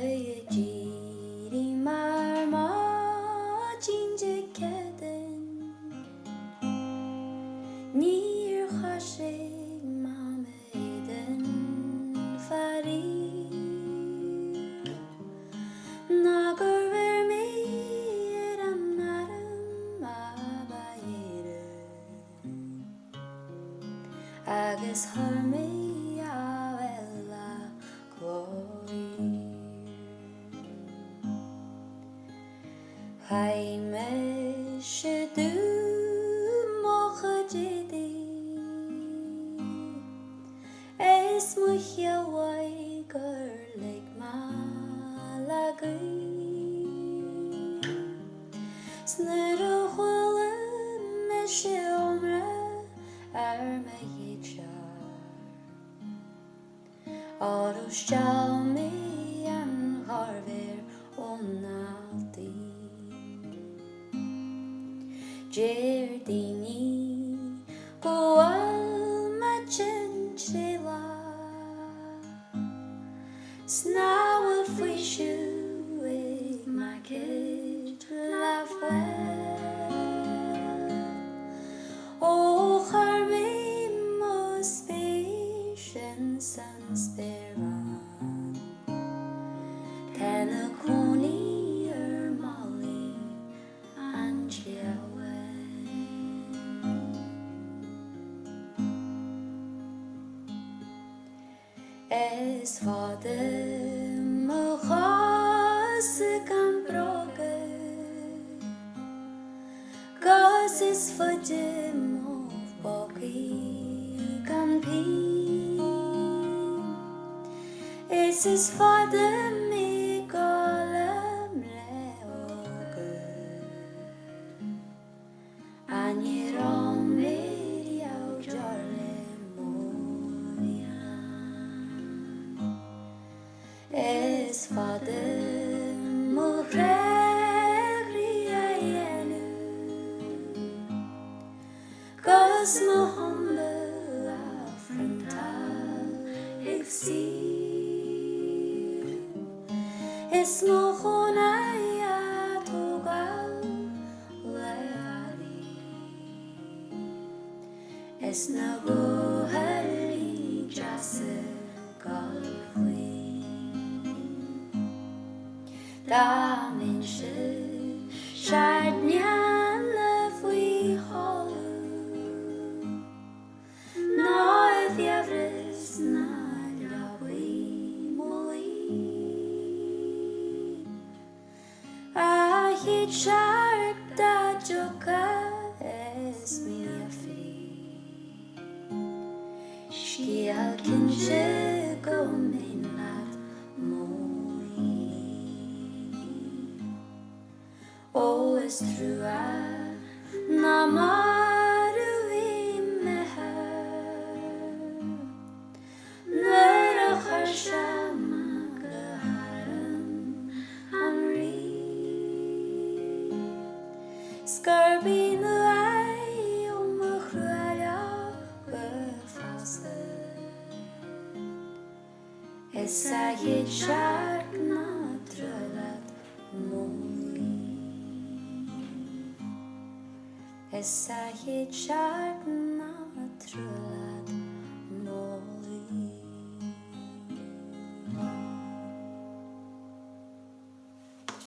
D'éirigh mé ar maidin Dé Céadaoin. Níor chaisigh mé m'éadan faraor Ná gur bheir mé ar an arm ab dheireadh. Agus chuir mé abhaile cloí. Chaith mise dubh mo chuid éadaí Is mo chiall uaidh gur lig mé le gaoth. 'S nuair a chuala mise iomrá ar mo chéad searc, Óró steall mé an chorrmhéar ón ealtaí. Deir daoine go bhfuil mé tinn tréadhlach, 's nach bhfuil faoiseamh ag m'aicíd le fáil. Ó chuir mé mo spéis ins an spéir bhán, tá 'na cónaí ar mhullaigh an tsliabháin. Is fada mo chosa gan bróga 'Gus is faide mo phócaí gan pínn Is is fada mé ag gol le mná óga. A níor ól mé riamh deoir le mo bhean. Is fada mo chroí á dhéanamh 'Gus mo thumba á phriontáil ag saoil. Is mo chónaí á tógáil le hairí Is na buachaillí deasa gol faoi. Dá mbeinnse seacht mbliana faoi thalamh Ná i bhfiabhras ná leabaidh mo luí. A chéad searc dá dtiocfadh is mé a phree. Scéal cinnte go mbeinn leat mo luí. Ó is trua ná marbh é m'athair Nuair a chuir sé amach le harm an Rí 'S gurb í an uaigh ó mo chrua leo go fosta. Is a chéad searc ná trua leat mo luí. Is a chéad searc ná trua leat.